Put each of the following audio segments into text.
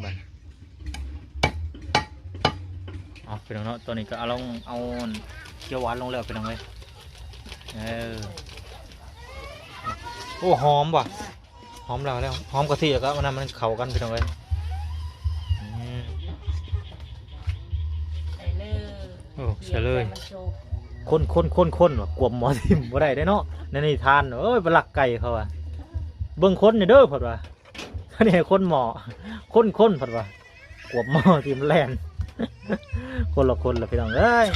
ບັດ ເອົາ ພີ່ນ້ອງເນາະ ຕອນນີ້ກໍເອົາລົງ ເອົາຂຽວຫວານລົງແລ້ວ ພີ່ນ້ອງເອີຍ. ເອີ ໂອ້ ຫອມວ່ະ ຫອມແລ້ວ ແລ້ວ ຫອມກະທິ ແລ້ວກໍອັນນັ້ນມັນເຂົ້າກັນ ພີ່ນ້ອງເອີຍ. ອືມ ໃສ່ເລີຍ ໂອ້ ໃສ່ເລີຍ ຄົນໆໆໆ ວ່າ ກວມໝໍ້ຖິ້ມບໍ່ໄດ້ເດ້ເນາະ ໃນນິທານ. ເອີຍ ໄປລັກໄກ່ເຂົາວ່າ ເບິ່ງຄົນນີ້ເດີ ເພິ່ນວ່າ. ອັນນີ້ຄົນໝໍ້ ຄົນໆ ເພິ່ນວ່າ ກວມໝໍ້ຖິ້ມແລ່ນ ຄົນລະຄົນລະ ພີ່ນ້ອງເອີຍ.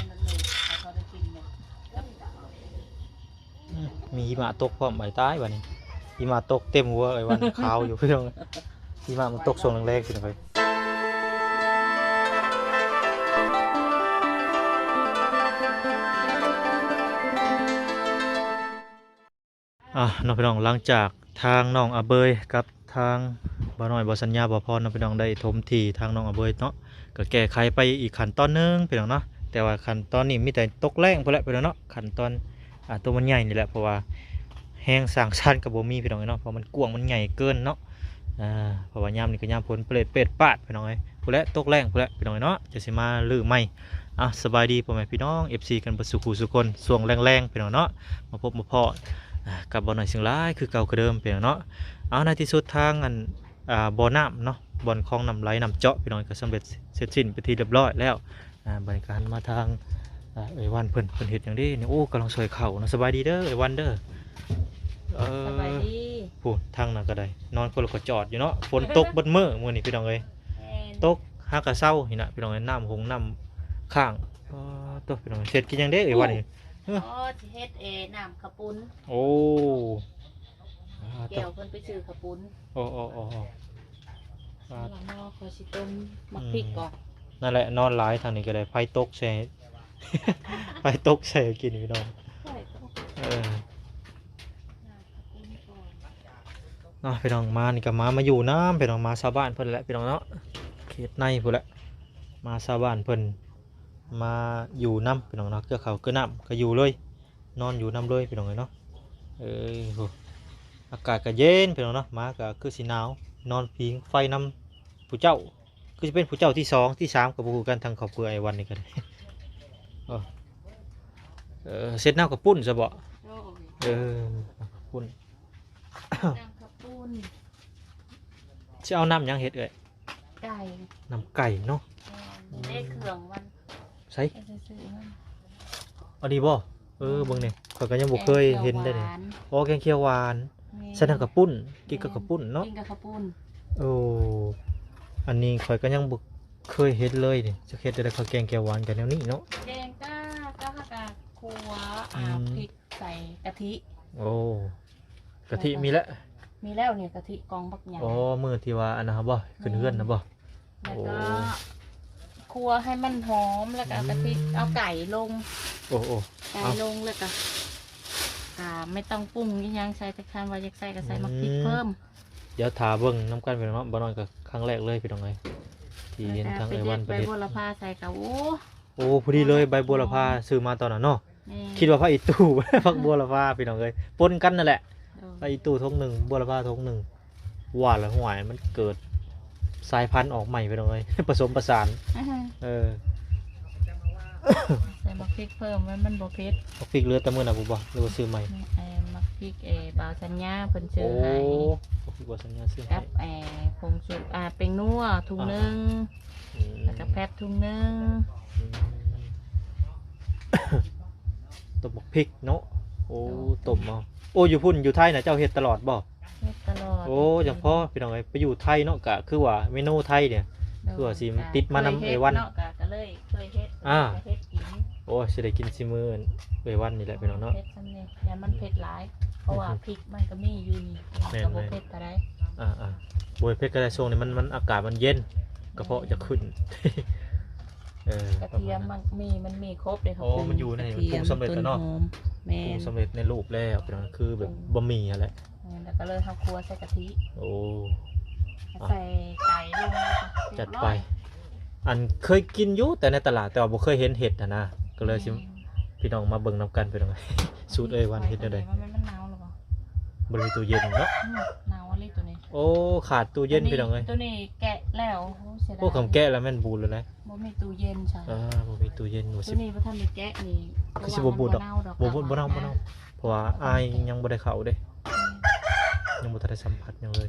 ອືມ ມີຫິມະຕົກພ້ອມ ບາດຕາຍບາດນີ້ ຫິມະຕົກເຕັມຫົວເອື້ອຍວັນ ຂາວຢູ່ ພີ່ນ້ອງ. ຫິມະມັນຕົກຊ່ວງແລງໆ ພີ່ນ້ອງເອີຍ. ອ່າ ເນາະ ພີ່ນ້ອງ ຫຼັງຈາກທາງນ້ອງອາເບີຍກັບທາງບ່າວນ້ອຍ ບ່າວສັນຍາ ບ່າວພອນ ເນາະ ພີ່ນ້ອງ ໄດ້ຖົມທີ່ທາງນ້ອງອາເບີຍເນາະ ກໍແກ້ໄຂໄປອີກຂັ້ນຕອນໜຶ່ງ ພີ່ນ້ອງເນາະ. ແຕ່ວ່າຂັ້ນຕອນນີ້ມີແຕ່ຕົກແລ້ງພຸ້ນແຫຼະ ພີ່ນ້ອງເນາະ ຂັ້ນຕອນ ອ່າ ຕົວມັນໃຫຍ່ນີ້ແຫຼະ ເພາະວ່າແຮງສ້າງຊານກໍບໍ່ມີ ພີ່ນ້ອງເນາະ ເພາະມັນກວ້າງ ມັນໃຫຍ່ເກີນເນາະ. ອ່າ ເພາະວ່າຍາມນີ້ກໍຍາມຝົນເປດເປດປາດ ພີ່ນ້ອງເອີຍ ພຸ້ນແຫຼະ ຕົກແລ້ງພຸ້ນແຫຼະ ພີ່ນ້ອງເນາະ ຈະຊິມາຮື້ໃໝ່. ອ່ະ ສະບາຍດີພໍ່ແມ່ພີ່ນ້ອງ ເອັຟຊີ ກັນເບິດສູ່ຄູ່ສູ່ຄົນ ຊ່ວງແລງໆ ພີ່ນ້ອງເນາະ ມາພົບມາພໍ້ ອ່າ ກັບບ່າວນ້ອຍຊຽງລາຍຄືເກົ່າຄືເດີມ ພີ່ນ້ອງເນາະ. ເອົາ ໃນທີ່ສຸດທາງອັນ ອ່າ ບໍ່ນ້ຳເນາະ ບ່ອນຂອງນ້ຳໄຫຼນ້ຳເຈາະ ພີ່ນ້ອງ ກໍສຳເລັດເສັດສິ້ນເປັນທີ່ຮຽບຮ້ອຍແລ້ວ. ອ່າ ບັດນີ້ກໍຫັນມາທາງ ອ່າ ເອື້ອຍວັນເພິ່ນ ເພິ່ນເຮັດຫຍັງເດນີ້? ໂອ້ ກຳລັງຊອຍເຂົ້າເນາະ. ສະບາຍດີເດີ ເອື້ອຍວັນເດີ. ເອີ ສະບາຍດີ. ພຸ້ນ ທາງນັ້ນກໍໄດ້ ນອນຄົນລະກະຈອດຢູ່ເນາະ ຝົນຕົກເບິດມື້ມື້ນີ້ ພີ່ນ້ອງເອີຍ. ແມ່ນ ຕົກຫາກະເຊົານີ້ນະ ພີ່ນ້ອງເອີຍ ນ້ຳຫົງນ້ຳຄ້າງ. ອໍ ໂຕ ພີ່ນ້ອງ ເຮັດກິນຫຍັງເດເອື້ອຍວັນນີ້? ອໍ ຊິເຮັດ ເອີ ນ້ຳເຂົ້າປຸ້ນ. ໂອ້ ແກ້ວເພິ່ນໄປຊື້ເຂົ້າປຸ້ນ. ໂອ້ ໂອ້ ໂອ້ ໂອ້ ອ່າ ແລ້ວເນາະ ຂ້ອຍຊິຕົ້ມໝາກພິກກ່ອນ. ອືມ ນັ້ນແຫຼະ ນອນຫຼາຍທາງນີ້ກໍໄດ້ ໄຟຕົກໃສ່ ໄຟຕົກໃສ່ກິນ ພີ່ນ້ອງ. ເອີ ເນາະ ພີ່ນ້ອງ ມານີ້ກໍມາ ມາຢູ່ນຳ ພີ່ນ້ອງ ມາຊາວບ້ານເພິ່ນແຫຼະ ພີ່ນ້ອງເນາະ ເຂດໃນພຸ້ນແຫຼະ ມາຊາວບ້ານເພິ່ນ ມາຢູ່ນຳ ພີ່ນ້ອງເນາະ ເກືອເຂົ້າເກືອນ້ຳກໍຢູ່ເລີຍ ນອນຢູ່ນຳເລີຍ ພີ່ນ້ອງເອີຍເນາະ. ເອີ ໂຫ ອາກາດກໍເຢັນ ພີ່ນ້ອງເນາະ ມາກໍຄືຊິໜາວ ນອນຜິງໄຟນຳຜູ້ເຈົ້າ ຄືຊິເປັນຜູ້ເຈົ້າທີສອງທີສາມກໍບໍ່ຮູ້ກັນ ທາງຄອບຄົວອ້າຍວັນນີ້ກໍໄດ້. ເອີ ເອີ ເຊັດນ້ຳເຂົ້າປຸ້ນຊະເບາະ? ໂອ້ຍ ເອີ ນ້ຳເຂົ້າປຸ້ນ ນ້ຳເຂົ້າປຸ້ນ. ຊິເອົານ້ຳຫຍັງເຮັດເອື້ອຍ? ໄກ່ ນ້ຳໄກ່ເນາະ. ແມ່ນ ເດ້ເຄື່ອງມັນ ໃສ? ອັນນີ້ບໍ່? ເອີ ເບິ່ງນີ້ ຂ້ອຍກໍຍັງບໍ່ເຄີຍເຫັນເດ້ນີ້. ແກງຂຽວຫວານ ອໍ ແກງຂຽວຫວານ ແມ່ນ ໃສ່ນ້ຳເຂົ້າປຸ້ນ ກິນກັບເຂົ້າປຸ້ນເນາະ. ແມ່ນ ກິນກັບເຂົ້າປຸ້ນ. ໂອ້ ອັນນີ້ຂ້ອຍກໍຍັງບໍ່ເຄີຍເຫັນເລີຍນີ້ ຈັກເຮັດແນວໃດ ເຂົາແກງຂຽວຫວານກັນແນວນີ້ເນາະ. ແກງກໍ ກໍ ກໍ ກໍຂົ້ວ ອ່າ ອືມ ພິກໃສ່ກະທິ. ໂອ້ ກະທິມີແລ້ວ? ມີແລ້ວນີ້ ກະທິກອງບັກໃຫຍ່. ອໍ ມື້ທີ່ວ່າອັນນັ້ນບໍ? ຂຶ້ນເຮືອນນະບໍ? ແມ່ນ ແລ້ວກໍ ໂອ້ ຂົ້ວໃຫ້ມັນຫອມ ແລ້ວກໍເອົາກະທິ ອືມ ເອົາໄກ່ລົງ. ໂອ້ ໂອ້ ໄກ່ລົງ ເອົາ ແລ້ວກໍ ກໍບໍ່ຕ້ອງປຸງອີ່ຫຍັງໃສ່ ແຕ່ຄັນວ່າຢາກໃສ່ກໍໃສ່ ອືມ ໝາກພິກເພີ່ມ. ດຽວຖ້າເບິ່ງນຳກັນ ພີ່ນ້ອງເນາະ ບ່າວນ້ອຍກໍຄັ້ງແລກເລີຍ ພີ່ນ້ອງເອີຍ ທີ່ເຫັນທາງອ້າຍວັນເພິ່ນເຮັດ. ແລ້ວກໍໄປເດັດໃບບົວລະພາໃສ່ກໍ ໂອ້ ໂອ້ ພໍດີເລີຍ ໃບບົວລະພາ ອືມ ຊື້ມາຕອນນັ້ນເນາະ. ແມ່ນ ຄິດວ່າຜັກອີ່ຕູ່ ຜັກບົວລະພາ ພີ່ນ້ອງເອີຍ ປົນກັນນັ້ນແຫຼະ. ໂດຍ ຜັກອີ່ຕູ່ຖົງໜຶ່ງ ບົວລະພາຖົງໜຶ່ງ ວ່າລະ ຫ້ວຍ ມັນເກີດສາຍພັນອອກໃໝ່ ພີ່ນ້ອງເອີຍ ປະສົມປະສານ. ອືຮຶ ເອີ ໃສ່ໝາກພິກເພີ່ມ ມັນ ມັນບໍ່ເຜັດ. ໝາກພິກເຫຼືອແຕ່ມື້ນັ້ນບໍ່ ຫຼືວ່າຊື້ໃໝ່? ແມ່ນ ໝາກພິກ ເອີ ບ່າວສັນຍາເພິ່ນຊື້ໃຫ້. ໂອ້ ໝາກພິກບ່າວສັນຍາຊື້ໃຫ້ ກັບ ເອີ ຜົງຊູ ອ່າ ແປ້ງນົວຖົງໜຶ່ງ ອ່າ ອືມ ແລ້ວກໍແພັດຖົງໜຶ່ງ. ອືມ ຕົ້ມໝາກພິກເນາະ. ໂອ້ ໂດຍ ຕົ້ມເອົາ. ໂອ້ ຢູ່ພຸ້ນຢູ່ໄທນະ ເຈົ້າເຮັດຕະຫຼອດບໍ່? ເຮັດຕະຫຼອດ. ໂອ້ ຈັ່ງພໍ ພີ່ນ້ອງເອີຍ ໄປຢູ່ໄທເນາະ ກະຄືວ່າເມນູໄທນີ້ ໂດຍ ຄືວ່າຊິຕິດມານຳອ້າຍວັນເນາະ ກະ ກະເລີຍເຄີຍເຮັດ ອ່າ ເຮັດກິນ. ໂອ້ ຊິໄດ້ກິນສີມືອ້າຍວັນນີ້ແຫຼະ ພີ່ນ້ອງເນາະ. ເຜັດຊ່ຳນີ້ ຢ່າມັນເຜັດຫຼາຍ ເພາະວ່າ ອືຮຶ ພິກມັນກໍມີຢູ່ນີ້ ແມ່ນໆ ກໍບໍ່ເຜັດປານໃດ. ອ່າໆ ບໍ່ເຜັດກໍໄດ້ ຊ່ວງນີ້ມັນ ມັນອາກາດມັນເຢັນ ກະເພາະຈະຂຶ້ນ. ເອີ ກະທຽມມັນມີ ມັນມີຄົບເດ້. ໂອ້ ມັນຢູ່ໃນ ກະທຽມ ມັນປຸງສຳເລັດແລ້ວເນາະ. ຕົ້ນຫອມ ແມ່ນ ປຸງສຳເລັດໃນຮູບແລ້ວ ພີ່ນ້ອງ ຄືແບບ ປຸງ ບະໝີ່ຫັ້ນແຫຼະ. ແມ່ນ ແລ້ວກໍເລີຍເຮົາຂົ້ວໃສ່ກະທິ. ໂອ້ ໃສ່ໄກ່ລົງ ຈັດໄປ. ອັນເຄີຍກິນຢູ່ແຕ່ໃນຕະຫຼາດ ແຕ່ວ່າບໍ່ເຄີຍເຫັນເຮັດຫັ້ນນະ ກໍເລີຍຊິ ແມ່ນ ພີ່ນ້ອງມາເບິ່ງນຳກັນ ພີ່ນ້ອງ ສູດອ້າຍວັນເຮັດແນວໃດ. ມັນ ມັນ ມັນເນົ່າແລ້ວບໍ່? ບໍ່ໄດ້ມີຕູ້ເຢັນເນາະ. ອືມ ເນົ່າອີ່ຫຼີໂຕນີ້. ໂອ້ ຂາດຕູ້ເຢັນ ໂຕນີ້ ພີ່ນ້ອງເອີຍ ໂຕນີ້ແກະ ແລ້ວ ໂອ້ ເສຍດາຍ ໂອ້ ຄຳແກະແລ້ວແມ່ນບູດແລ້ວນະ ບໍ່ມີຕູ້ເຢັນຊະ ອ່າ ບໍ່ມີຕູ້ເຢັນ ບໍ່ ໂຕນີ້ບໍ່ທັນໄດ້ແກະນີ້ ຄືຊິບໍ່ບູດດອກ ບໍ່ບູດ ບໍ່ເນົ່າ ບໍ່ເນົ່າ ເພາະວ່າອາຍຍັງບໍ່ໄດ້ເຂົ້າເດ້ ອືມ ຍັງບໍ່ທັນໄດ້ສຳຜັດຫຍັງເລີຍ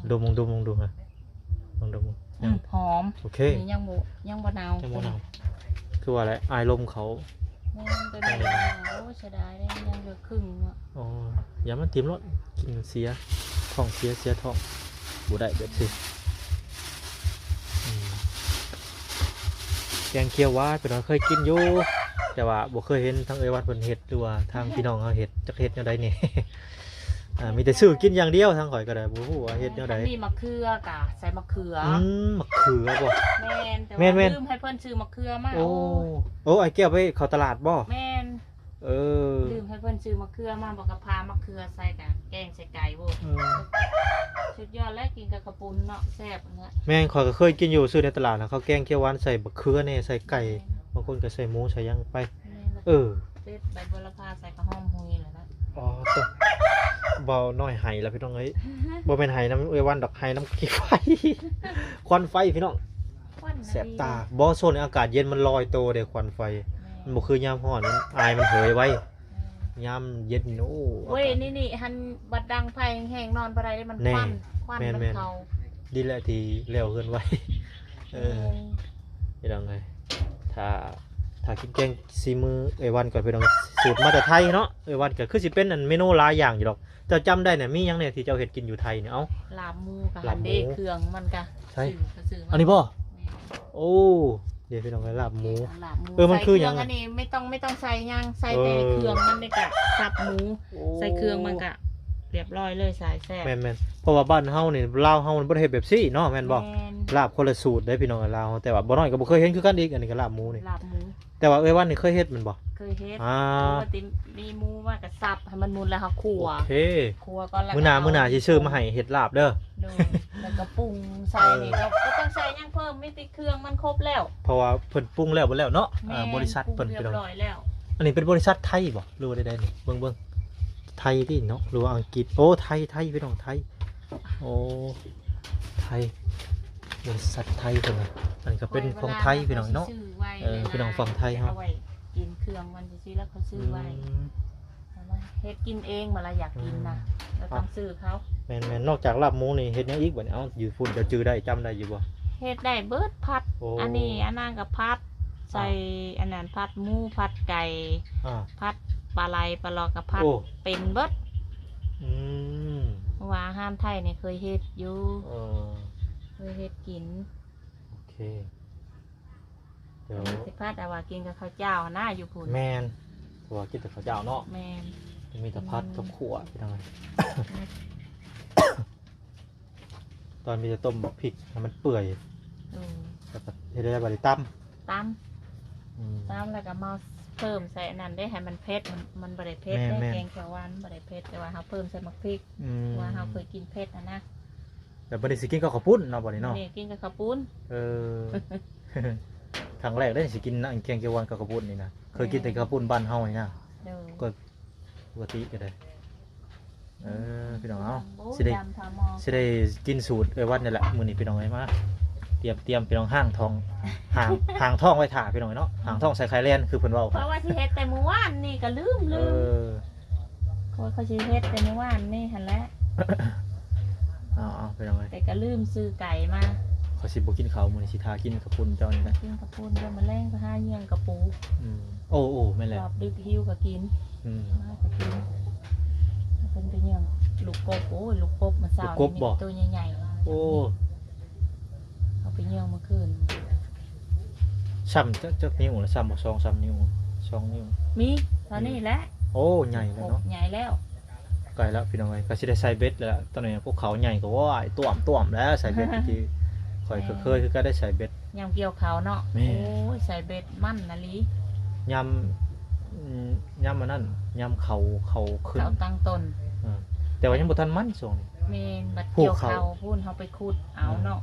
ອືມ ດົມເບິ່ງ ດົມເບິ່ງດູຮະ ລອງດົມເບິ່ງ ອືມ ຫອມ ໂອເຄ ນີ້ຍັງບໍ່ ຍັງບໍ່ເນົ່າ ຍັງບໍ່ເນົ່າ ຄືວ່າແຫຼະ ອາຍລົມເຂົ້າ ແມ່ນ ໂຕນີ້ ໂອ້ ເສຍດາຍເດ້ ຍັງເຫຼືອຄຶ່ງເນາະ ອໍ ຢ່າມັນຖິ້ມໂລດ ກິນເສຍ ທ້ອງເສຍ ເສຍທ້ອງ ບໍ່ໄດ້ແບບຊີ້ ອືມ ແກງຂຽວຫວານ ເພິ່ນວ່າເຄີຍກິນຢູ່ ແຕ່ວ່າບໍ່ເຄີຍເຫັນທາງເອື້ອຍວັນເພິ່ນເຮັດ ຫຼືວ່າທາງພີ່ນ້ອງເຮົາເຮັດ ຈັກເຮັດແນວໃດແດ່ ອ່າ ມີແຕ່ຊື້ກິນຢ່າງດຽວ ທາງຂ້ອຍກໍໄດ້ ບໍ່ຮູ້ວ່າເຮັດແນວໃດ ຄັນມີໝາກເຂືອກະໃສ່ໝາກເຂືອ ອືມ ໝາກເຂືອບໍ່ ແມ່ນ ແຕ່ວ່າ ແມ່ນໆ ລືມໃຫ້ເພິ່ນຊື້ໝາກເຂືອມາ ໂອ້ ໂອ້ ອ້າຍແກ້ວໄປເຂົ້າຕະຫຼາດບໍ່ ແມ່ນ ເອີ ລືມໃຫ້ເພິ່ນຊື້ໝາກເຂືອມາ ບໍ່ກໍຜ່າໝາກເຂືອໃສ່ກະແກງໃສ່ໄກ່ໂວ້ຍ ເອີ ສຸດຍອດແລ້ວ ກິນກັບເຂົ້າປຸ້ນເນາະ ແຊບເນາະ ແມ່ນ ຂ້ອຍກໍເຄີຍກິນຢູ່ ຊື້ໃນຕະຫຼາດນະ ເຂົາແກງຂຽວຫວານໃສ່ບັກເຂືອແດ່ ໃສ່ໄກ່ ແມ່ນ ບາງຄົນກໍໃສ່ໝູ ໃສ່ຫຍັງໄປ ແມ່ນ ເອີ ເດັດໃບບົວລະພາໃສ່ກະຫອມຫຸຍແລ້ວນະ ອໍ ໂຕ ເວົ້ານ້ອຍໄຫ້ລະພີ່ນ້ອງເອີຍ ບໍ່ແມ່ນໄຫ້ນຳເອື້ອຍວັນດອກ ໄຫ້ນຳຂີ້ໄຟ ຄວັນໄຟພີ່ນ້ອງ ຄວັນນະ ແສບຕາ ບໍ່ ຊ່ວງນີ້ອາກາດເຢັນມັນລອຍໂຕເດ້ ຄວັນໄຟ ແມ່ນ ມັນບໍ່ຄືຍາມຮ້ອນ ອາຍມັນເຫີຍໄວ ແມ່ນ ຍາມເຢັນນີ້ ໂອ້ ໂອ້ຍ ອາກາດ ນີ້ໆ ຫັ້ນບັດດັງໄຟແຮງໆ ນອນບໍ່ໄດ້ເດ້ ມັນ ແນ່ ຄວັນ ຄວັນ ແມ່ນໆ ມັນເຂົ້າ ດີແຫຼະທີ່ແລ້ວເຮືອນໄວ ເອີ ແມ່ນ ພີ່ນ້ອງເອີຍ ຖ້າ ຖ້າກິນແກງສີມືເອື້ອຍວັນກ່ອນ ພີ່ນ້ອງ ສູດມາແຕ່ໄທເນາະ ເອື້ອຍວັນກໍຄືຊິເປັນອັນເມນູຫຼາຍຢ່າງຢູ່ດອກ ເຈົ້າຈຳໄດ້ນະ ມີຫຍັງແດ່ທີ່ເຈົ້າເຮັດກິນຢູ່ໄທນີ້ ເອົ້າ ລາບໝູກະ ລາບໝູ ຫັ້ນເດ້ ເຄື່ອງມັນກະ ໃສ ຊື້ ເຂົາຊື້ມາ ອັນນີ້ບໍ່ ແມ່ນ ໂອ້ ເດ້ພີ່ນ້ອງເອີຍ ລາບໝູ ລາບໝູ ເອີ ມັນຄືຫຍັງ ອັນນີ້ບໍ່ ອັນນີ້ໄມ່ຕ້ອງ ໄມ່ຕ້ອງໃສ່ຫຍັງ ໃສ່ແຕ່ ເອີ ເຄື່ອງມັນນີ້ກະສັບໝູ ໂອ້ ໃສ່ເຄື່ອງມັນກະລຽບລ້ອຍເລີຍ ສາຍແຊບ ແມ່ນໆ ເພາະວ່າບ້ານເຮົານີ້ ລາວເຮົາມັນບໍ່ໄດ້ເຮັດແບບຊີ້ເນາະ ແມ່ນບໍ່ ແມ່ນ ລາບຄົນລະສູດເດ້ພີ່ນ້ອງເອີຍ ລາວເຮົາ ແຕ່ວ່າບໍ່ນ້ອຍກໍບໍ່ເຄີຍເຫັນຄືກັນອີກ ອັນນີ້ກໍລາບໝູນີ້ ລາບໝູ ແຕ່ວ່າເອື້ອຍວັນນີ້ເຄີຍເຮັດແມ່ນບໍ່? ເຄີຍເຮັດ ອ່າ ເພາະວ່າຕິມີໝູມາກໍສັບໃຫ້ມັນໝຸ່ນແລ້ວເຮົາຂົ້ວ ໂອເຄ ຂົ້ວກ່ອນແລ້ວ ມື້ໜ້າ ມື້ໜ້າຊິຊື້ມາໃຫ້ເຮັດລາບເດີ ໂດຍ ແລ້ວກໍປຸງໃສ່ນີ້ ເອີ ກໍບໍ່ຕ້ອງໃສ່ຫຍັງເພີ່ມ ມີແຕ່ເຄື່ອງມັນຄົບແລ້ວ ເພາະວ່າເພິ່ນປຸງແລ້ວເບິດແລ້ວເນາະ ແມ່ນ ອ່າ ບໍລິສັດເພິ່ນ ປຸງຮຽບຮ້ອຍແລ້ວ ພີ່ນ້ອງ ອັນນີ້ເປັນບໍລິສັດໄທບໍ່ ຫຼືວ່າໃດໆນີ້ ເບິ່ງໆ ໄທຕິເນາະ ຫຼືວ່າອັງກິດ ໂອ້ ໄທ ໄທ ພີ່ນ້ອງ ໄທ ໂອ້ ໄທ ບໍລິສັດໄທເພິ່ນນະ ອັນນີ້ກໍເປັນຂອງໄທພີ່ນ້ອງເນາະ ເອີ ພີ່ນ້ອງຝັ່ງໄທເຮົາ ເອົາໄວ້ກິນເຄື່ອງມັນຊື່ໆ ແລ້ວເຂົາຊື້ໄວ້ ອືມ ເອົາມາເຮັດກິນເອງ ເວລາຢາກກິນນະ ອືມ ກໍຕ້ອງຊື້ເຂົາ ແມ່ນໆ ນອກຈາກລາບໝູນີ້ເຮັດຫຍັງອີກບັດນີ້? ເອົ້າ ຢູ່ພຸ້ນເຈົ້າຈື່ໄດ້ ຈຳໄດ້ຢູ່ບໍ່? ເຮັດໄດ້ເບິດ ຜັດ ໂອ້ ອັນນີ້ ອັນນັ້ນກໍຜັດ ອ່າ ໃສ່ອັນນັ້ນ ຜັດໝູ ຜັດໄກ່ ອ່າ ຜັດປາໄຫຼ ປາຫຼອກ ກໍຜັດ ໂອ້ ເປັນເບິດ ອືມ ເພາະວ່າອາຫານໄທນີ້ເຄີຍເຮັດຢູ່ ເອີ ເຄີຍເຮັດກິນ ໂອເຄ ດຽວ ຊິຜັດເອົາວ່າກິນກັບເຂົ້າເຈົ້າຫັ້ນນະ ຢູ່ພຸ້ນ ແມ່ນ ເພາະວ່າກິນແຕ່ເຂົ້າເຈົ້າເນາະ ແມ່ນ ມີແຕ່ຜັດກັບຂົ້ວ ອືມ ພີ່ນ້ອງ ຕອນມີແຕ່ຕົ້ມບັກພິກໃຫ້ມັນເປື່ອຍ ເອີ ແລ້ວກໍເຮັດໄດ້ບັດນີ້ຕຳ ຕຳ ອືມ ຕຳແລ້ວກໍມາເພີ່ມໃສ່ອັນນັ້ນເດ້ ໃຫ້ມັນເຜັດ ມັນ ມັນບໍ່ໄດ້ເຜັດເດ້ ແມ່ນໆ ແກງຂຽວຫວານບໍ່ໄດ້ເຜັດ ແຕ່ວ່າເຮົາເພີ່ມໃສ່ບັກພິກ ອືມ ເພາະວ່າເຮົາເຄີຍກິນເຜັດຫັ້ນນະ ແລ້ວບັດນີ້ຊິກິນກັບເຂົ້າປຸ້ນເນາະ ບັດນີ້ເນາະ ນີ້ກິນກັບເຂົ້າປຸ້ນ ເອີ ຄັ້ງແລກເດ້ຊິກິນແກງຂຽວຫວານກັບເຂົ້າປຸ້ນນີ້ນະ ເຄີຍກິນແຕ່ເຂົ້າປຸ້ນບ້ານເຮົານີ້ນະ ໂດຍ ກໍ ປົກກະຕິກໍໄດ້ ເອີ ພີ່ນ້ອງ ເອົາ ໂອ້ຍ ຊິໄດ້ ດຳທາໝໍ່ ຊິໄດ້ກິນສູດເອື້ອຍວັນນີ້ແຫຼະ ມື້ນີ້ພີ່ນ້ອງເອີຍ ມາ ຕຽມ ຕຽມ ພີ່ນ້ອງ ຫ້າງທ້ອງ ຫ້າງ ຫ້າງທ້ອງໄວ້ຖ້າ ພີ່ນ້ອງເນາະ ຫ້າງທ້ອງໃສ່ໄຂ່ແລ່ນ ຄືເພິ່ນເວົ້າ ຂ້ອຍວ່າຊິເຮັດແຕ່ມື້ວານນີ້ກໍລືມ ເອີ ລືມ ຂ້ອຍ ຂ້ອຍຊິເຮັດແຕ່ມື້ວານນີ້ຫັ້ນແຫຼະ ເອົາ ເອົາ ພີ່ນ້ອງເອີຍ ແຕ່ກໍລືມຊື້ໄກ່ມາ ຂ້ອຍຊິບໍ່ກິນເຂົ້າ ມື້ນີ້ຊິຖ້າກິນເຂົ້າປຸ້ນເຈົ້ານີ້ແຫຼະ ກິນເຂົ້າປຸ້ນ ແລ້ວມື້ແລງໄປຫາຍ່ຽງກະປູ ອືມ ໂອ້ ໂອ້ ແມ່ນແຫຼະ ຮອບດຶກຫິວກໍກິນ ອືມ ມາກໍກິນ ເພິ່ນໄປຍ່ຽງລູກກົບ ໂອ້ຍ ລູກກົບມື້ເຊົ້ານີ້ມີແຕ່ໂຕໃຫຍ່ໆ ໂອ້ ເອົາໄປຍ່ຽງມື້ຄືນ ຊ້ຳຈັກ ຈັກນິ້ວລະ ຊ້ຳບໍ່ ສອງສາມນິ້ວ ສອງນິ້ວ ມີເທົ່ານີ້ແຫຼະ ໂອ້ ໃຫຍ່ແລ້ວເນາະ ໃຫຍ່ແລ້ວ ໃກ້ແລ້ວພີ່ນ້ອງເອີຍ ກໍຊິໄດ້ໃສ່ເບັດແລ້ວ ຕອນນີ້ພວກເຂົາໃຫຍ່ກໍ ໂອ້ຍ ຕ້ວມໆ ແລ້ວ ໃສ່ເບັດທີ່ຂ້ອຍກໍເຄີຍຄືກັນໄດ້ໃສ່ເບັດ ຍາມກ່ຽວເຂົ້າເນາະ ແມ່ນ ໂອ້ຍ ໃສ່ເບັດມັນອີ່ຫຼີ ຍາມ ອືມ ຍາມອັນນັ້ນ ຍາມເຂົ້າ ເຂົ້າຂຶ້ນ ເຂົ້າຕັ້ງຕົ້ນ ເອີ ແຕ່ວ່າຍັງບໍ່ທັນມັນຊ່ວງນີ້ ແມ່ນ ບັດກ່ຽວເຂົ້າພຸ້ນ ເຮົາໄປຂຸດເອົາເນາະ ອືມ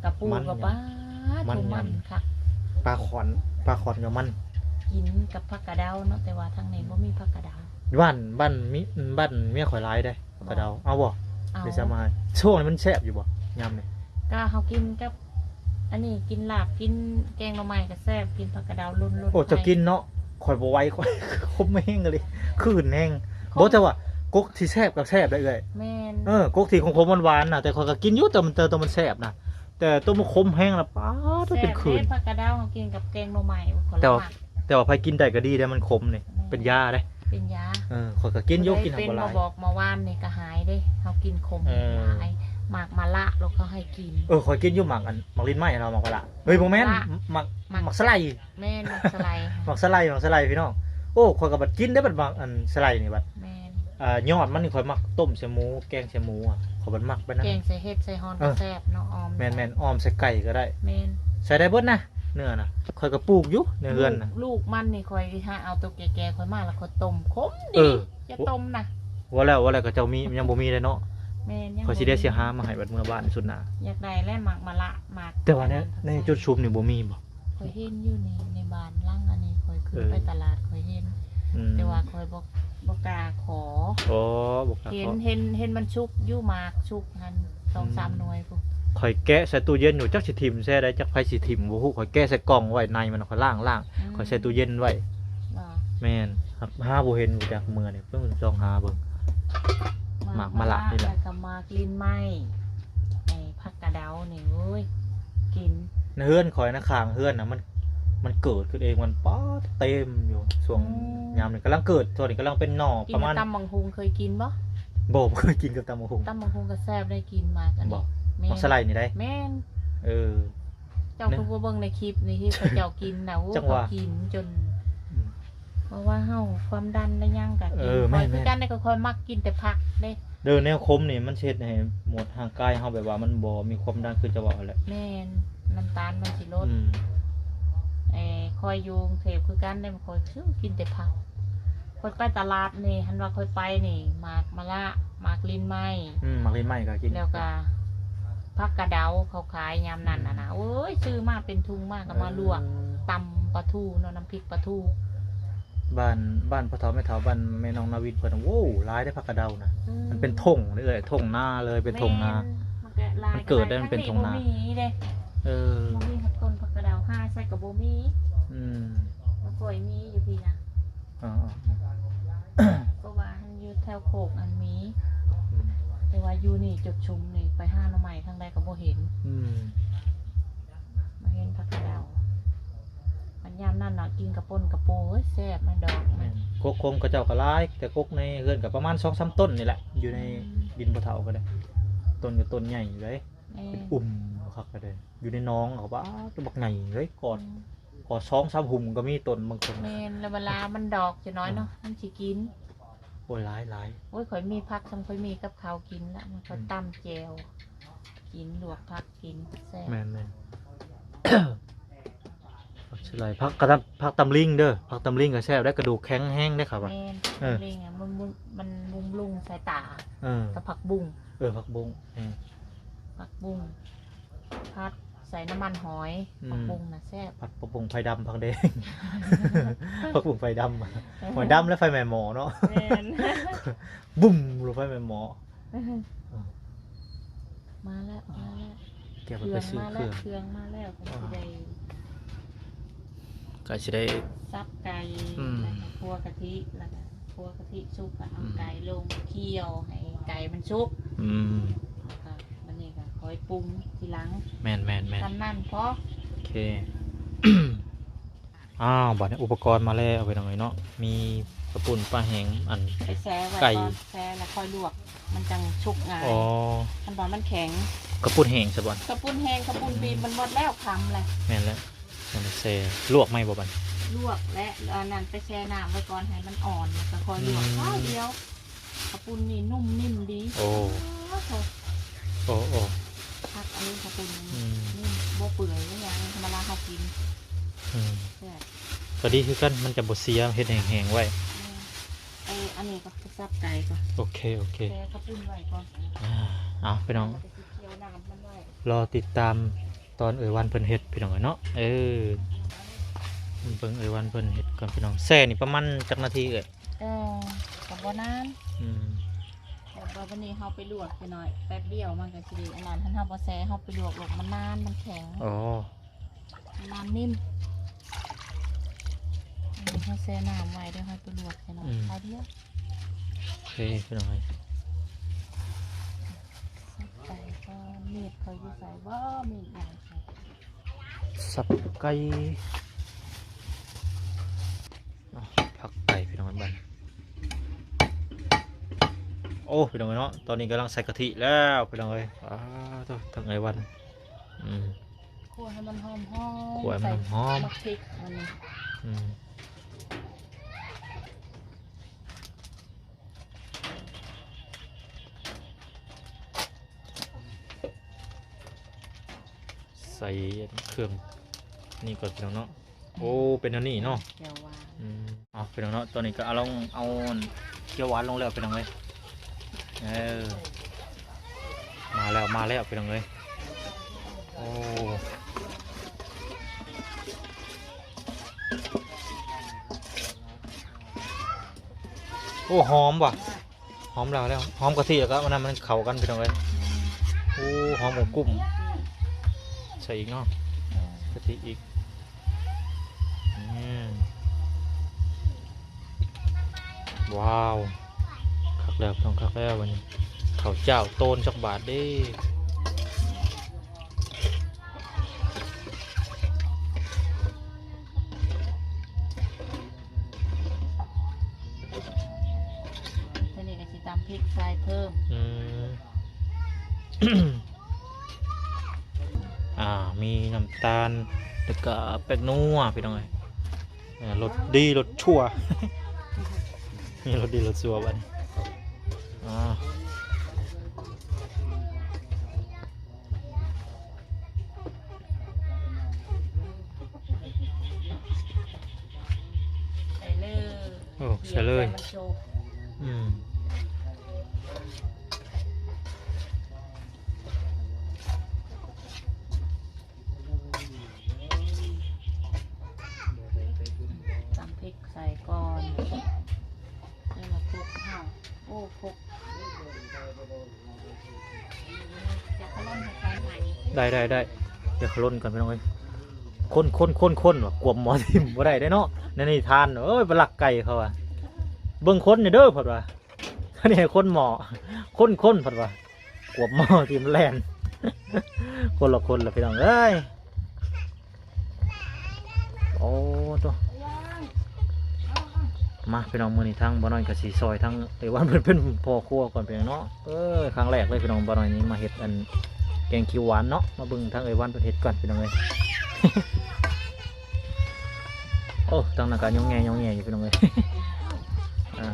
ກະປູ ມັນ ກໍປາ ມັນ ມັນຄັກ ປາຂອນ ປາຂອນກໍມັນ ກິນກັບຜັກກະເດົາເນາະ ແຕ່ວ່າທາງນີ້ບໍ່ມີຜັກກະເດົາ ບ້ານ ບ້ານມີ ບ້ານເມຍຂ້ອຍຫຼາຍເດ້ ເອົາບໍ່ ເອົາ ໄດ້ສະບາຍ ຊ່ວງນີ້ມັນແຊບຢູ່ບໍ່ ຍາມນີ້ ກໍເຮົາກິນກັບອັນນີ້ ກິນລາບ ກິນແກງໜໍ່ໄມ້ກໍແຊບ ກິນຜັກກະເດົາລົນໆ ໂອ້ ເຈົ້າກິນເນາະ. ຂ້ອຍບໍ່ໄຫວ ຂ້ອຍຂົມແຮງອີ່ຫຼີ ຄືນແຮງ. ຂົມ ບໍ່ ແຕ່ວ່າກົກທີ່ແຊບກໍແຊບໄດ໋ເອື້ອຍ. ແມ່ນ ເອີ ກົກທີ່ຂົມໆຫວານໆນະ ແຕ່ຂ້ອຍກໍກິນຢູ່ ແຕ່ມັນ ແຕ່ ແຕ່ມັນແຊບນະ. ແຕ່ຕົວມັນຂົມແຮງລະ ປາດ ແຊບ ເປັນຄືນ. ເດ້ ຜັກກະເດົາເຮົາກິນກັບແກງໜໍ່ໄມ້ ຂ້ອຍ ແຕ່ວ່າ ມັກ ແຕ່ວ່າໃຜກິນໄດ້ກໍດີເດ້ ມັນຂົມນີ້ ແມ່ນ ເປັນຢາເດ້ ເປັນຢາ. ເອີ ຂ້ອຍກໍກິນຢູ່ ຜູ້ໃດ ກິນຫາ ເປັນ ບໍ່ຫຼາຍ ເບົາະເບົາຫວານນີ້ກໍຫາຍເດ້ ເຮົາກິນຂົມ ເອີ ຫຼາຍ. ໝາກມະລະ ແລ້ວກໍໃຫ້ກິນ. ເອີ ຂ້ອຍກິນຢູ່ ໝາກອັນ ໝາກລິ້ນໄມ້ເນາະ ໝາກມະລະ. ເຮີ້ຍ ບໍ່ແມ່ນ ໝາກ ໝາກສະໄລ. ແມ່ນ ໝາກສະໄລ ໝາກສະໄລ ໝາກສະໄລພີ່ນ້ອງ. ໂອ້ ຂ້ອຍກໍບັດກິນໄດ້ບັດ ໝາກອັນສະໄລນີ້ບັດ. ແມ່ນ ອ່າ ຍອດມັນນີ້ຂ້ອຍມັກຕົ້ມໃສ່ໝູ ແກງໃສ່ໝູອະ ຂ້ອຍບັດມັກໄປນຳ. ແກງໃສ່ເຫັດໃສ່ຮ່ອນ ເອີ ກໍແຊບເນາະ ອອມ ແມ່ນໆ ອອມໃສ່ໄກ່ກໍໄດ້. ແມ່ນ ໃສ່ໄດ້ເບິດນະ ເນື້ອນະ ຂ້ອຍກໍປູກຢູ່ໃນເຮືອນນະ. ລູກ ລູກມັນນີ້ຂ້ອຍຫາເອົາໂຕແກ່ໆຂ້ອຍມາ ແລ້ວຂ້ອຍຕົ້ມ ຂົມດີ. ເອີ ຢ່າຕົ້ມນະ ວ່າແລ້ວ ວ່າແລ້ວ ຂະເຈົ້າມີ ຍັງບໍ່ມີເດ້ເນາະ. ແມ່ນ ຍັງ ຂ້ອຍຊິໄດ້ ບໍ່ມີ ຊິຫາມາໃຫ້ບັດເມືອບ້ານສຸດໜ້າ. ຢາກໄດ້ແຫຼະ ໝາກມະລະ ໝາກ ແຕ່ວ່າໃນ ອັນນັ້ນ ໃນຈຸດຊຸມນີ້ບໍ່ມີບໍ່? ຂ້ອຍເຫັນຢູ່ໃນ ໃນບ້ານຫຼັງອັນນີ້ ຂ້ອຍຂຶ້ນ ເອີ ໄປຕະຫຼາດ ຂ້ອຍເຫັນ ອືມ ແຕ່ວ່າຂ້ອຍບໍ່ ບໍ່ກ້າຂໍ. ອໍ ບໍ່ກ້າຂໍ. ເຫັນ ເຫັນ ເຫັນມັນສຸກຢູ່ ໝາກສຸກຫັ້ນ ສອງສາມ ອືມ ໜ່ວຍພຸ້ນ. ຂ້ອຍແກະໃສ່ຕູ້ເຢັນຢູ່ ຈັກຊິຖິ້ມແຊ່ໃດ ຈັກໃຜຊິຖິ້ມບໍ່ຮູ້. ຂ້ອຍແກະໃສ່ກ່ອງໄວ້ ໃນມັນ ຂ້ອຍລ້າງ ລ້າງ ອືມ ຂ້ອຍໃສ່ຕູ້ເຢັນໄວ້. ບໍ່ ແມ່ນ ຫາ ຫາບໍ່ເຫັນ ບໍ່ຈັກເມືອນີ້ ເບິ່ງ ຊອກຫາເບິ່ງ. ໝາກມະລະ ໝາກມະລະນີ້ແຫຼະ ແລ້ວກໍໝາກລິ້ນໄມ້ ໄອ້ຜັກກະເດົານີ້ ໂອ້ຍ ກິນ ໃນເຮືອນຂ້ອຍນະ ຂ້າງເຮືອນນະ ມັນ ມັນເກີດຂຶ້ນເອງ ມັນປາດເຕັມຢູ່. ຊ່ວງ ອືມ ຍາມນີ້ກຳລັງເກີດ ຊ່ວງນີ້ກຳລັງເປັນໜໍ່ ປະມານ ກິນກັບຕຳບັກຫຸ່ງ ເຄີຍກິນບໍ່? ບໍ່ ບໍ່ເຄີຍກິນກັບຕຳບັກຫຸ່ງ. ຕຳບັກຫຸ່ງກໍແຊບໄດ໋ ກິນໝາກອັນນີ້. ບໍ່ ແມ່ນ ໝາກສະໄລນີ້ໄດ໋. ແມ່ນ ເອີ ເຈົ້າຄືບໍ່ເບິ່ງໃນຄລິບນີ້ ທີ່ເຂົາເຈົ້າກິນນະ. ໂອ້ ເຂົາກິນຈົນ ອືມ ເພາະວ່າເຮົາຄວາມດັນໄດ້ຫຍັງກໍກິນ. ເອີ ແມ່ນໆ ຂ້ອຍຄືກັນເດ້ ຂ້ອຍມັກກິນແຕ່ຜັກເດ້. ເດີ ແນວຂົມນີ້ມັນຊິເຮັດໃຫ້ໝວດຮ່າງກາຍເຮົາ ແບບວ່າມັນບໍ່ມີຄວາມດັນ ຄືເຈົ້າເວົ້າຫັ້ນແຫຼະ. ແມ່ນ ນ້ຳຕານມັນຊິລົດ. ອືມ ເອີ ຂ້ອຍຢູ່ກຸງເທບຄືກັນເດ້ ຂ້ອຍຄືກິນແຕ່ຜັກ. ຂ້ອຍໄປຕະຫຼາດນີ້ ຄັນວ່າຂ້ອຍໄປນີ້ ໝາກມະລະ ໝາກລິ້ນໄມ້ ອືມ ໝາກລິ້ນໄມ້ກໍກິນ ແລ້ວກໍຜັກກະເດົາ ເຂົາຂາຍຍາມນັ້ນນະ. ອືມ ໂອ້ຍ ຊື້ມາເປັນທຸງມາກໍມາລວກ ເອີ ຕຳປາທູເນາະ ນ້ຳ ພິກປາທູ. ບ້ານ ບ້ານພໍ່ເຖົ້າແມ່ເຖົ້າ ບ້ານແມ່ນ້ອງນາວິນເພິ່ນ ໂອ້ ຫຼາຍເດ້ຜັກກະເດົານະ. ອືມ ມັນເປັນທົ່ງເລີຍ ທົ່ງນາເລີຍ ເປັນທົ່ງນາ. ແມ່ນ ມັນເກີດໄດ້ ມັນເປັນທົ່ງນາ. ບໍ່ມີເດ້. ເອີ ບໍ່ມີຮັບຕົ້ນຜັກກະເດົາ ຫາໃສ່ກໍບໍ່ມີ. ອືມ ບໍ່ຄ່ອຍມີຢູ່ພີ້ນະ. ເອີໆ ເພາະວ່າຫັ້ນຢູ່ແຖວໂຄກນັ້ນມີ. ອືມ ແຕ່ວ່າຢູ່ນີ້ຈຸດຊຸມນີ້ ໄປຫາໜໍ່ໄມ້ທາງໃດກໍບໍ່ເຫັນ. ອືມ ບໍ່ເຫັນຜັກກະເດົາ. ມັນຍາມນັ້ນເນາະ ກິນກະປົ່ນກະປູ ໂອ້ຍ ແຊບນະ ດອກມັນ. ແມ່ນ ກົກຂົມເຂົາເຈົ້າກໍຫຼາຍ ແຕ່ກົກໃນເຮືອນກໍປະມານສອງສາມຕົ້ນນີ້ແຫຼະ ຢູ່ໃນ ອືມ ດິນພໍ່ເຖົ້າກໍໄດ້. ຕົ້ນກໍຕົ້ນໃຫຍ່ຢູ່ເດ້. ແມ່ນ ເປັນອຸ່ມຄັກກໍໄດ້ ຢູ່ໃນໜອງເຂົາ ປາດ ບັກໃຫຍ່ເລີຍ ກອດ ອືມ ກອດສອງສາມຫຸ້ມກໍມີ ຕົ້ນບາງຕົ້ນ. ແມ່ນ ແລ້ວເວລາມັນດອກຈະນ້ອຍເນາະ ອືມ ມັນຊິກິນ. ໂອ້ຍ ຫຼາຍໆ. ໂອ້ຍ ຂ້ອຍມີຜັກ ຊ່ຳຂ້ອຍມີກັບເຂົ້າກິນລະ ມັນກໍ ອືມ ຕຳແຈ່ວກິນ ລວກຜັກ ກິນແຊບ. ແມ່ນໆ ຜັກສະໄລ ຜັກກະຕຳ ຜັກຕຳລິງເດີ ຜັກຕຳລິງກໍແຊບໄດ໋ ກະດູກແຂງແຮງໄດ໋ ເຂົາວ່າ. ແມ່ນ ເອີ ຕຳລິງອະ ມັນ ມັນ ມັນ ມັນບຸ້ງລຸງສາຍຕາ. ເອີ ກັບຜັກບຸ້ງ. ເອີ ຜັກບຸ້ງ ເອີ ຜັກບຸ້ງ ຜັດໃສ່ນ້ຳມັນຫອຍ. ອືມ ຜັກບຸ້ງນະແຊບ ຜັດຜັກບຸ້ງໄຟດຳ ຜັກແດງ ຜັກບຸ້ງໄຟດຳ ຫອຍດຳ ແລະ ໄຟແມ່ໝໍເນາະ. ແມ່ນ ບຸ້ມ ລົງໄຟແມ່ໝໍ. ມາແລ້ວ ມາແລ້ວ ແກໄປຊື້ເຄື່ອງ ເຄື່ອງມາແລ້ວ ເຄື່ອງມາແລ້ວ ກໍຊິໄດ້ ກໍຊິໄດ້ສັບໄກ່ ອືມ ແລ້ວກໍຂົ້ວກະທິ ແລ້ວກໍຂົ້ວກະທິສຸກ ກໍເອົາ ອືມ ໄກ່ລົງ ຄ້ຽວໃຫ້ໄກ່ມັນສຸກ. ອືມ ແລ້ວກໍບັດນີ້ກໍຄ່ອຍປຸງທີຫຼັງ. ແມ່ນໆໆ ສ່ຳນັ້ນພໍ. ໂອເຄ ອ້າວ ບັດນີ້ອຸປະກອນມາແລ້ວ ພີ່ນ້ອງເອີຍເນາະ ມີກະປຸ້ນປາແຫ້ງ ອັນ ໄປແຊ່ໄວ້ ໄກ່ ກ່ອນ ແຊ່ແລ້ວຄ່ອຍລວກ ມັນຈັ່ງສຸກງ່າຍ. ອໍ ຄັນວ່າມັນແຂງ ກະປຸ້ນແຫ້ງຊະບໍ່? ກະປຸ້ນແຫ້ງ ກະປຸ້ນບີບ ອືມ ມັນໝົດແລ້ວ ຄ່ຳແລ້ວ. ແມ່ນແລ້ວ ມັນແຊ່ ລວກໃໝ່ບໍ່ບັດ? ລວກແລ້ວ ອັນນັ້ນໄປແຊ່ນ້ຳໄວ້ກ່ອນ ໃຫ້ມັນອ່ອນ ແລ້ວກໍຄ່ອຍລວກ ອືມ ຄາວດຽວ. ກະປຸ້ນນີ້ນຸ້ມນິ້ມດີ. ໂອ້ ໂອ້ ໂອ້ ຄັກອັນນີ້ ກະປຸ້ນ ອືມ ນີ້ບໍ່ເປື່ອຍ ບໍ່ຫຍັງ ທຳມະດາເຮົາກິນ. ອືມ ແຊບ ກໍດີຄືກັນ ມັນຈະບໍ່ເສຍ ເຮັດແຫ້ງໆໄວ້. ແມ່ນ ເອີ ອັນນີ້ກໍສັບໄກ່ກ່ອນ. ໂອເຄ ໂອເຄ ແຊ່ກະປຸ້ນໄວ້ກ່ອນ. ອ່າ ເອົາ ພີ່ນ້ອງ ແລ້ວກໍຊິຄ້ຽວນ້ຳມັນໄວ້ ລໍຕິດຕາມຕອນເອື້ອຍວັນເພິ່ນເຮັດ ພີ່ນ້ອງເອີຍເນາະ. ເອີ ເບິ່ງເອື້ອຍວັນເພິ່ນເຮັດກ່ອນ ພີ່ນ້ອງ. ແຊ່ນີ້ປະມານຈັກນາທີເອື້ອຍ? ເອີ ກໍບໍ່ນານ. ອືມ ກໍ ວ່າວັນນີ້ເຮົາໄປລວກໄປໜ້ອຍ ແປັບດຽວມັນກໍຊິໄດ້ອັນນັ້ນ ຄັນເຮົາບໍ່ແຊ່ ເຮົາໄປລວກ ລວກມັນນານ ມັນແຂງ. ອໍ ມັນນານ ນິ້ມ. ເຮົາແຊ່ນ້ຳໄວ້ ດຽວເຮົາໄປລວກໄປໜ້ອຍ ອືມ ຄາວດຽວ. ໂອເຄ ພີ່ນ້ອງເອີຍ ສັບໄກ່ກ່ອນ. ມີດຂ້ອຍຢູ່ໃສບໍ? ມີດຫຍັງ? ສັບໄກ່ ເອົາ ຜັກໄກ່ພີ່ນ້ອງເອີຍ ບັດນີ້. ໂອ້ ພີ່ນ້ອງເອີຍເນາະ ຕອນນີ້ກຳລັງໃສ່ກະທິແລ້ວ ພີ່ນ້ອງເອີຍ. ອ້າໂທ້ ທັງໄອ້ວັນ ອືມ ຂົ້ວໃຫ້ມັນຫອມໆ ຂົ້ວໃຫ້ມັນຫອມໆ ໃສ່ໝາກພິກມັນນີ້ ອືມ ໃສ່ເຄື່ອງນີ້ກ່ອນ ພີ່ນ້ອງເນາະ. ໂອ້ ເປັນແນວນີ້ເນາະ ແຈ່ວຫວານ. ອືມ ເອົາ ພີ່ນ້ອງເນາະ ຕອນນີ້ກໍເອົາລົງ ເອົາຂຽວຫວານລົງແລ້ວ ພີ່ນ້ອງເອີຍ. ເອີ ມາແລ້ວ ມາແລ້ວ ພີ່ນ້ອງເອີຍ. ໂອ້ ໂອ້ ຫອມວ່ະ. ຫອມແລ້ວ ແລ້ວ ຫອມກະທິ ແລ້ວກໍອັນນັ້ນມັນເຂົ້າກັນ ພີ່ນ້ອງເອີຍ. ໂອ້ ຫອມກຸ້ມ ໃສ່ອີກເນາະ ກະທິອີກ. ອືມ ວ້າວ ຄັກແລ້ວ ພີ່ນ້ອງ ຄັກແລ້ວ. ບັດນີ້ເຂົ້າຈ້າວໂຕນຈັກບາດເດ້. ທີນີ້ກໍຊິຕຳພິກໃສ່ເພີ່ມ. ອືມ ອ່າ ມີນ້ຳຕານ ແລ້ວກໍແປ້ງນົວ ພີ່ນ້ອງເອີຍ. ເອີ ລົດດີລົດຊົ່ວ ມີລົດດີລົດຊົ່ວບັດນີ້. ອ່າ ໃສ່ເລີຍ. ໂອ້ ໃສ່ເລີຍ. ອືມ ຕຳພິກໃສ່ກ່ອນ ແລ້ວມາຄົກເຮົາ. ໂອ້ ຄົກ ໄດ້ ໄດ້ ໄດ້ ດຽວເຂົາລົນກ່ອນ ພີ່ນ້ອງເອີຍ. ຄົນ ຄົນ ຄົນ ຄົນ ວ່າກວມໝໍ້ຖິ້ມບໍ່ໄດ້ເດ້ເນາະ ໃນນິທານ. ໂອ້ຍ ໄປລັກໄກ່ເຂົາວ່າ ເບິ່ງຄົນນີ້ເດີ ເພິ່ນວ່າ. ອັນນີ້ຄົນໝໍ້ ຄົນ ຄົນ ເພິ່ນວ່າ ກວມໝໍ້ຖິ້ມແລ່ນ ຄົນລະຄົນລະ ພີ່ນ້ອງເອີຍ. ໂອ້ ໂຕ ມາ ພີ່ນ້ອງ ມື້ນີ້ທາງບ່າວນ້ອຍກໍຊິຊ່ອຍທາງໄອ້ວັນເພິ່ນເປັນພໍ່ຄົວກ່ອນ ພີ່ນ້ອງເນາະ. ເອີ ຄັ້ງແລກເລີຍ ພີ່ນ້ອງ ບ່າວນ້ອຍນີ້ມາເຮັດອັນແກງຂຽວຫວານເນາະ. ມາເບິ່ງທາງໄອ້ວັນເພິ່ນເຮັດກ່ອນ ພີ່ນ້ອງເອີຍ. ໂອ້ ທາງນັ້ນກໍຍ້ອງແງ່ ຍ້ອງແງ່ຢູ່ ພີ່ນ້ອງເອີຍ. ອ່າ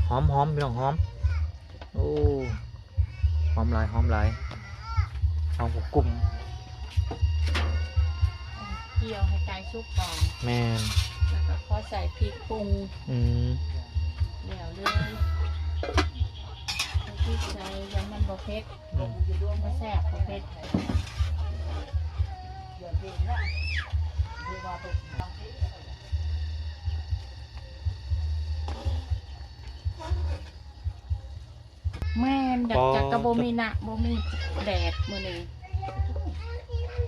ຫອມໆ ພີ່ນ້ອງ ຫອມ. ໂອ້ ຫອມຫຼາຍ ຫອມຫຼາຍ ຫອມກຸ້ມ. ກ່ຽວໃຫ້ໄກ່ສຸກກ່ອນ. ແມ່ນ ແລ້ວກໍຂໍໃສ່ພິກປຸງ. ອືມ ແລ້ວເລີຍ ເອົາພິກໃສ່ ຢ້ານມັນບໍ່ເຜັດ. ອືມ ບໍ່ແຊບ ບໍ່ເຜັດ. ແມ່ນ ຢາກ ຢາກກະບໍ່ມີນະ ບໍ່ມີແດດມື້ນີ້.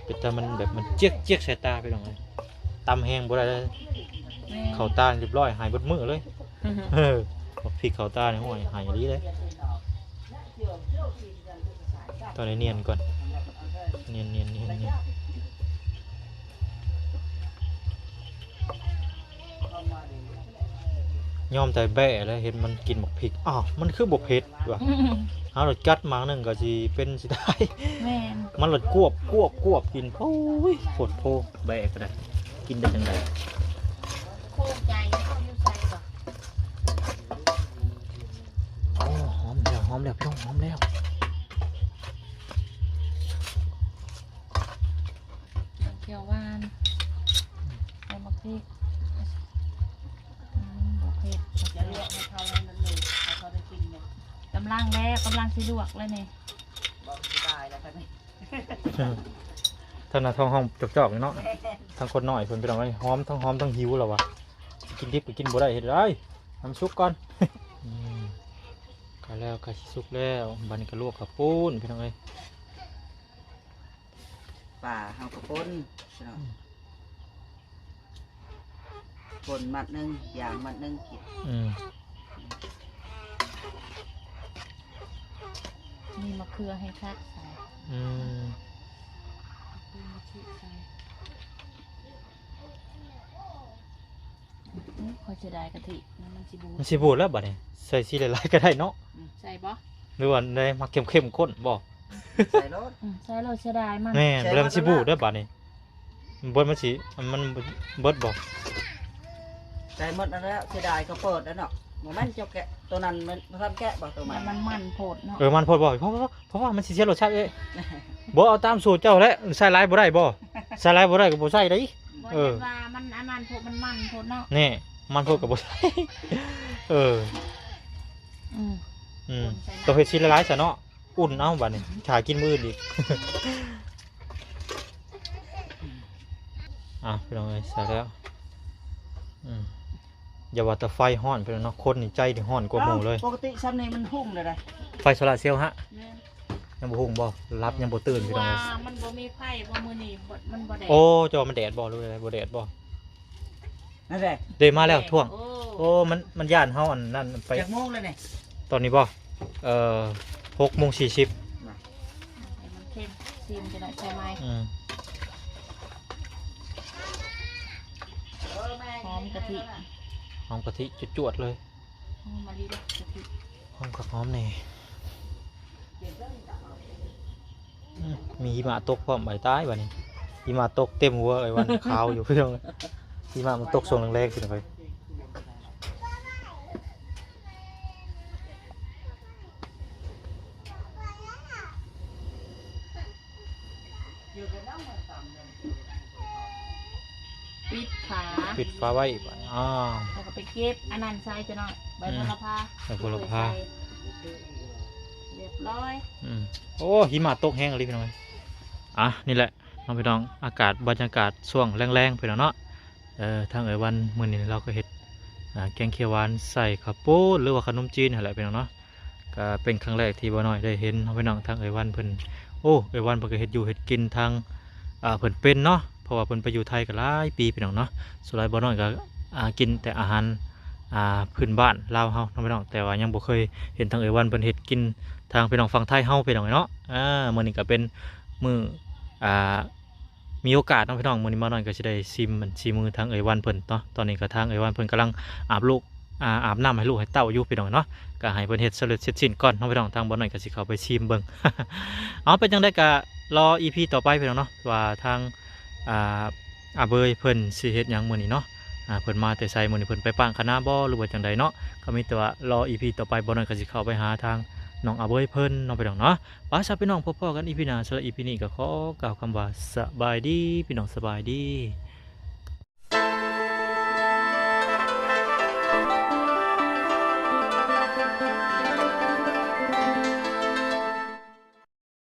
ເປັນຕາມັນແບບມັນຈຽກໆ ໃສ່ຕາ ພີ່ນ້ອງເອີຍ. ຕຳແຮງບໍ່ໄດ້ເລີຍ. ແມ່ນ ເຂົ້າຕາຮຽບຮ້ອຍ ຫາຍເບິດມື້ເລີຍ. ເອີ ບັກພິກເຂົ້າຕານີ້ ໂອ້ຍ ຫາຍອີ່ຫຼີເລີຍ. ຕ້ອງໄດ້ນຽນກ່ອນ ນຽນໆ ຍອມແຕ່ແບ້ແລ້ວ ເຫັນມັນກິນບັກພິກ ອ້າວ ມັນຄືບໍ່ເຜັດວະ. ເຮົາລະກັດໝາກໜຶ່ງກໍຊິເປັນຊິຕາຍ. ແມ່ນ ມັນລະກວບໆໆ ກິນ. ໂອ້ຍ ໂພດໂພ ແບ້ກໍໄດ້ ກິນໄດ້ຈັ່ງໃດ? ໂຄກໃຫຍ່ເຂົາຢູ່ໃສບໍ່? ໂອ້ ຫອມແລ້ວ ຫອມແລ້ວ ພີ່ນ້ອງ ຫອມແລ້ວ. ແກງຂຽວຫວານ ໃສ່ໝາກພິກ. ອືມ ບໍ່ເຜັດ. ຈະລວກໃຫ້ເຂົານັ້ນເລີຍ ໃຫ້ເຂົາໄດ້ກິນເລີຍ. ກຳລັງແລ້ວ ກຳລັງຊິລວກແລ້ວນີ້. ບໍ່ ຊິຕາຍແລ້ວຄັນນີ້. ທາງໜ້າທ້ອງຮ້ອງຈອກໆຢູ່ເນາະ. ທາງຄົນນ້ອຍເພິ່ນ ພີ່ນ້ອງເອີຍ ຫອມ ທັງຫອມທັງຫິວແລ້ວວ່າ ຊິກິນດິບກໍກິນບໍ່ໄດ້ ເຮັດໄດ້ໃຫ້ມັນສຸກກ່ອນ. ອືມ ກະແລ້ວ ກະຊິສຸກແລ້ວ. ບາດນີ້ກະລວກເຂົ້າປຸ້ນ ພີ່ນ້ອງເອີຍ. ປາເຮົາກະປົ່ນ ພີ່ນ້ອງ ອືມ ປົ່ນມັດໜຶ່ງ ຢ່າງມັດໜຶ່ງກິນ. ອືມ ມີມະເຂືອໃຫ້ຄັກໃສ່. ອືມ ມີມະເຂືອໃສ່. ອືມ ຂ້ອຍເສຍດາຍກະທິ ມັນຊິບູດ ມັນຊິບູດແລ້ວບາດນີ້. ໃສ່ສີຫຼາຍໆກະໄດ້ເນາະ. ອືມ ໃສ່ບໍ່ ຫຼືວ່າໃດ ມັກເຂັ້ມໆ ຂຸ້ນບໍ່? ໃສ່ໂລດ ອືມ ໃສ່ໂລດ ເສຍດາຍມັນ. ແມ່ນ ໃສ່ ແລ້ວມັນຊິບູດເດີບາດນີ້. ເບິດ ມັນຊິ ມັນເບິດບໍ່? ໃສ່ໝົດແລ້ວ ເສຍດາຍ ເຂົາເປີດແລ້ວເນາະ. ບໍ່ແມ່ນເຈົ້າແກະໂຕນັ້ນ ມັນບໍ່ທັນແກະບໍ່ໂຕໃໝ່? ມັນມັນໂພດເນາະ. ເອີ ມັນໂພດບໍ່? ເພາະ ເພາະ ເພາະວ່າມັນຊິເສຍລົດຊາດເອີຍ. ບໍ່ ເອົາຕາມສູດເຈົ້າແຫຼະ ໃສ່ຫຼາຍບໍ່ໄດ້ບໍ່? ໃສ່ຫຼາຍບໍ່ໄດ້ກໍບໍ່ໃສ່ເດ້. ບໍ່ ເອີ ເຫັນວ່າມັນອັນນັ້ນໂພດ ມັນມັນໂພດເນາະ. ແນ່ ມັນໂພດກໍບໍ່ໃສ່. ເອີ ອືມ ອືມ ຕ້ອງເຮັດສີຫຼາຍໆຊະເນາະ. ອຸ່ນເອົາບາດນີ້ ຖ້າກິນມື້ອື່ນອີກ. ອ່ະ ພີ່ນ້ອງເອີຍ ໃສ່ແລ້ວ. ອືມ ຢ່າວ່າແຕ່ໄຟຮ້ອນ ພີ່ນ້ອງເນາະ ຄົນນີ້ໃຈນີ້ຮ້ອນກວ່າໝູ່ເລີຍ. ເອົ້າ ປົກກະຕິຊ່ຳນີ້ມັນຮຸ່ງແລ້ວໃດ໋. ໄຟໂຊລາເຊວຫະ? ແມ່ນ. ຍັງບໍ່ຮຸ່ງບໍ່? ຫຼັບຍັງບໍ່ຕື່ນ ພີ່ນ້ອງເອີຍ. ວ່າມັນບໍ່ມີໄຟບໍ່ມື້ນີ້ ບໍ່ ມັນບໍ່ແດດ. ໂອ້ ເຈົ້າວ່າມັນແດດບໍ່ ຫຼືວ່າໃດ ບໍ່ແດດບໍ່? ນັ້ນແຫຼະ ເດ້ ມາແລ້ວ ແດດ ຖ້ວງ. ໂອ້ ໂອ້ ມັນ ມັນຢ້ານເຮົາອັນນັ້ນໄປ. ຈັກໂມງແລ້ວນີ້? ຕອນນີ້ບໍ່? ເອີ ຫົກໂມງສີ່ສິບ. ໃຫ້ມັນເຂັ້ມ ຊີມຈັກໜ້ອຍໃສ່ໃໝ່. ອືມ ຫອມກະທິ ຫອມກະທິຈວດໆເລີຍ. ຫອມມາລີເດ້ ກະທິ ຫອມຄັກຫອມແນ່. ອືມ ມີຫິມະຕົກພ້ອມ ບາດຕາຍບາດນີ້. ຫິມະຕົກເຕັມຫົວເອີຍ ວັນຂາວຢູ່ ພີ່ນ້ອງ. ຫິມະມັນຕົກຊ່ວງແລງໆ ພີ່ນ້ອງເອີຍ. ປິດຝາ ປິດຝາໄວ້ບາດນີ້. ອ້າວ ແລ້ວກໍໄປເກັບອັນນັ້ນໃສ່ ເຈົ້ານ້ອຍ ໃບ ອືມ ໂຫລະພາ ໃບໂຫລະພາ ໃສ່ ຮຽບຮ້ອຍ. ອືມ ໂອ້ ຫິມະຕົກແຮງອີ່ຫຼີ ພີ່ນ້ອງເອີຍ. ອ່ະ ນີ້ແຫຼະເນາະ ພີ່ນ້ອງ ອາກາດ ບັນຍາກາດຊ່ວງແລງໆ ພີ່ນ້ອງເນາະ. ເອີ ທາງເອື້ອຍວັນມື້ນີ້ລາວກໍເຮັດ ອ່າ ແກງຂຽວຫວານໃສ່ເຂົ້າປຸ້ນ ຫຼືວ່າຂະໜົມຈີນຫັ້ນແຫຼະ ພີ່ນ້ອງເນາະ. ກະເປັນຄັ້ງແລກທີ່ບ່າວນ້ອຍໄດ້ເຫັນເນາະ ພີ່ນ້ອງ ທາງເອື້ອຍວັນເພິ່ນ. ໂອ້ ເອື້ອຍວັນເພິ່ນກໍເຮັດຢູ່ເຮັດກິນທາງ ອ່າ ເພິ່ນເປັນເນາະ ເພາະວ່າເພິ່ນໄປຢູ່ໄທກໍຫຼາຍປີ ພີ່ນ້ອງເນາະ. ສ່ວນຫຼາຍບ່າວນ້ອຍກໍ ອ່າ ກິນແຕ່ອາຫານ ອ່າ ພື້ນບ້ານລາວເຮົາເນາະ ພີ່ນ້ອງ ແຕ່ວ່າຍັງບໍ່ເຄີຍເຫັນທາງເອື້ອຍວັນເພິ່ນເຮັດກິນທາງ ພີ່ນ້ອງ ຝັ່ງໄທເຮົາ ພີ່ນ້ອງເນາະ. ອ່າ ມື້ນີ້ກໍເປັນມື້ ອ່າ ມີໂອກາດເນາະ ພີ່ນ້ອງ ມື້ນີ້ບ່າວນ້ອຍກໍຊິໄດ້ຊີມອັນສີມືທາງເອື້ອຍວັນເພິ່ນເນາະ. ຕອນນີ້ກໍທາງເອື້ອຍວັນເພິ່ນກຳລັງອາບລູກ ອາ ອາບນ້ຳໃຫ້ລູກໃຫ້ເຕົ້າຢູ່ ພີ່ນ້ອງເນາະ. ກໍໃຫ້ເພິ່ນເຮັດສຳເລັດເສັດສິ້ນກ່ອນເນາະ ພີ່ນ້ອງ ທາງບ່າວນ້ອຍກໍຊິເຂົ້າໄປຊີມເບິ່ງ. ເອົາ ເປັນຈັ່ງໃດກໍລໍອີພີຕໍ່ໄປ ພີ່ນ້ອງເນາະ ວ່າທາງ ອ່າ ອາເບີຍເພິ່ນຊິເຮັດຫຍັງມື້ນີ້ເນາະ. ອ່າ ເພິ່ນມາແຕ່ໃສມື້ນີ້ ເພິ່ນໄປປາງຄະນາບໍ່ ຫຼືວ່າຈັ່ງໃດເນາະ. ກໍມີແຕ່ວ່າລໍອີພີຕໍ່ໄປ ບ່າວນ້ອຍກໍຊິເຂົ້າໄປຫາທາງນ້ອງອາເບີຍເພິ່ນເນາະ ພີ່ນ້ອງເນາະ. ໄປຊະ ພີ່ນ້ອງ ພົບພໍ້ກັນອີພີໜ້າ. ສຳລັບອີພີນີ້ກໍຂໍກ່າວຄຳວ່າສະບາຍດີ ພີ່ນ້ອງ ສະບາຍດີ.